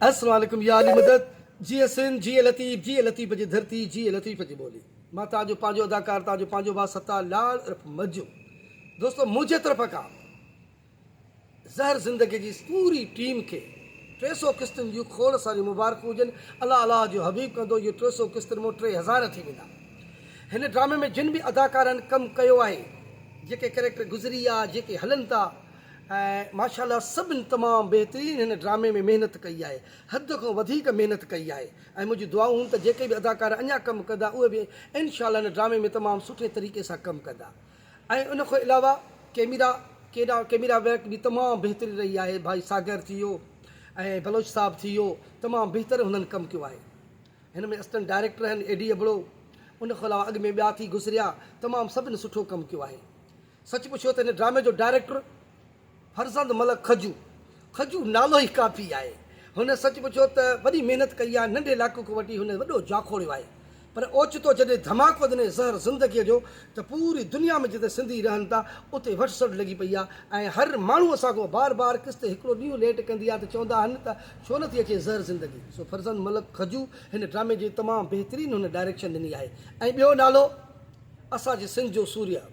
السلام عليڪم يا علي مدد جيئي سنڌ جيئي لطيف جيئي لطيف جي ڌرتي جيئي لطيف جي ٻولي مان توهان جو پنهنجو اداڪار توهان جو پنهنجو ڀاء ستار لاڙ عرف مجو دوستو منهنجي طرف کان زهر زندگي جي پوري ٽيم کي 300 قسطن جون کوڙ ساريون مبارڪون هجن الله الله جو حبيب ڪندو اهو 300 قسطن مون 3000 ٿي ويندا هن ڊرامي ۾ جن به اداڪارن ڪم ڪيو آهي جيڪي ڪريڪٽر گذري ويا جيڪي هلن ٿا ۽ ماشاء الله سڀن تمام بهترين هن ڊرامي ۾ محنت ڪئي آهي حد کان وڌيڪ محنت ڪئي آهي ۽ منهنجون دعائون هن ته جيڪي به اداڪار اڃا ڪم ڪندا اهي به انشاء الله هن ڊرامي ۾ تمام سٺي طريقي سان ڪم ڪندا ۽ ان کان علاوه ڪيميرا ڪيڏا ڪيميرا ورڪ به تمام بهترين رهي آهي ڀائي ساگر ٿي ويو ۽ بلوچ صاحب ٿي ويو تمام بهتر هنن ڪم ڪيو آهي هن ۾ اسٽنٽ ڊائريڪٽر آهن اي ڊي ابڙو ان کان علاوه اڳ ۾ ٻيا ٿي گذريا تمام سڀن سٺو ڪم ڪيو آهي سچ پڇو ته هن ڊرامي جو ڊائريڪٽر فرزند ملڪ کجو، کجو نالو ئي ڪافي آهي، هن سچ پڇو ته وڏي محنت ڪئي آهي، ننڍي لاڪو کان وٺي هن وڏو جاکوڙيو آهي، پر اوچتو جڏهن ڌماڪو ڏني زهر زندگيء جو ته پوري دنيا ۾ جتي سنڌي رهن ٿا اتي وٺ سڙ لڳي پئي آهي ۽ هر ماڻهو اسان کان بار بار قسط هڪڙو ڏينهن ليٽ ڪندي آهي ته چوندا آهن ته ڇو نه ٿي اچي زهر زندگي سو فرزند ملڪ کجو هن ڊرامي جي تمام بهترين هن ڊائريڪشن ڏني آهي ۽ ٻيو نالو اسان جي سنڌ جو سوريا،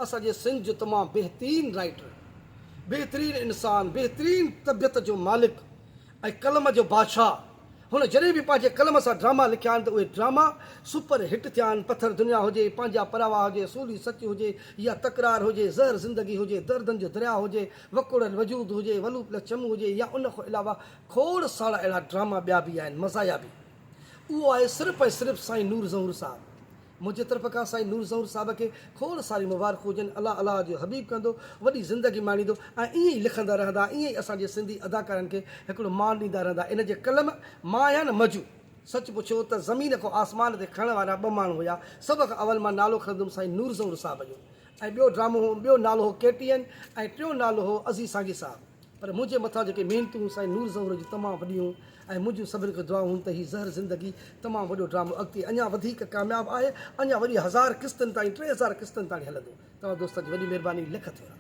اسان جي سنڌ جو تمام بهترين رائيٽر، بهترين انسان، بهترين طبيعت جو مالڪ ۽ قلم جو بادشاهه. هن جڏهن به پنهنجي قلم سان ڊراما لکيا آهن ته اهي ڊراما سپر هٽ ٿيا آهن. پٿر دنيا هجي، پنهنجا پراوا هجي، سولي سچ هجي يا تڪرار هجي، زهر زندگي هجي، دردن جو درياء هجي، وڪوڙيل وجود هجي، ولو پلس چمو هجي يا ان کان علاوه کوڙ سارا اهڙا ڊراما ٻيا به آهن، مزاحيه به. اهو آهي صرف ۽ صرف سائين نور ظهور صاحب. منهنجي طرف کان سائين نور ظهور صاحب کي کوڙ ساري مبارڪون هجن الله الله جو حبيب ڪندو وڏي زندگي ماڻيندو ۽ ائين ئي لکندا رهندا ائين ئي اسان جي سنڌي اداڪارن کي هڪڙو مان ڏيندا رهندا ان جي قلم مان آهيان نه مجو سچ پڇو ته زمين کان آسمان تي کڻڻ وارا ٻه ماڻهو هيا سڀ کان اول مان نالو کڻندم سائين نور ظهور صاحب جو ۽ ٻيو ڊرامو هو ٻيو نالو هو ڪي ٽي اين ۽ ٽيون نالو هو عزيز سانگي صاحب پر منهنجي مٿان جيڪي محنتون هيون سائين نور ظهور جون تمام وڏيون هيون ۽ منهنجون سڀني کي دعائون هيون ته هي زهر زندگي تمام وڏو ڊرامو اڳتي اڃا وڌيڪ ڪامياب آهي اڃا وڏي هزار قسطن تائين 3000 قسطن تاڻي هلندو توهان دوستن جي وڏي مهرباني لک ٿورا.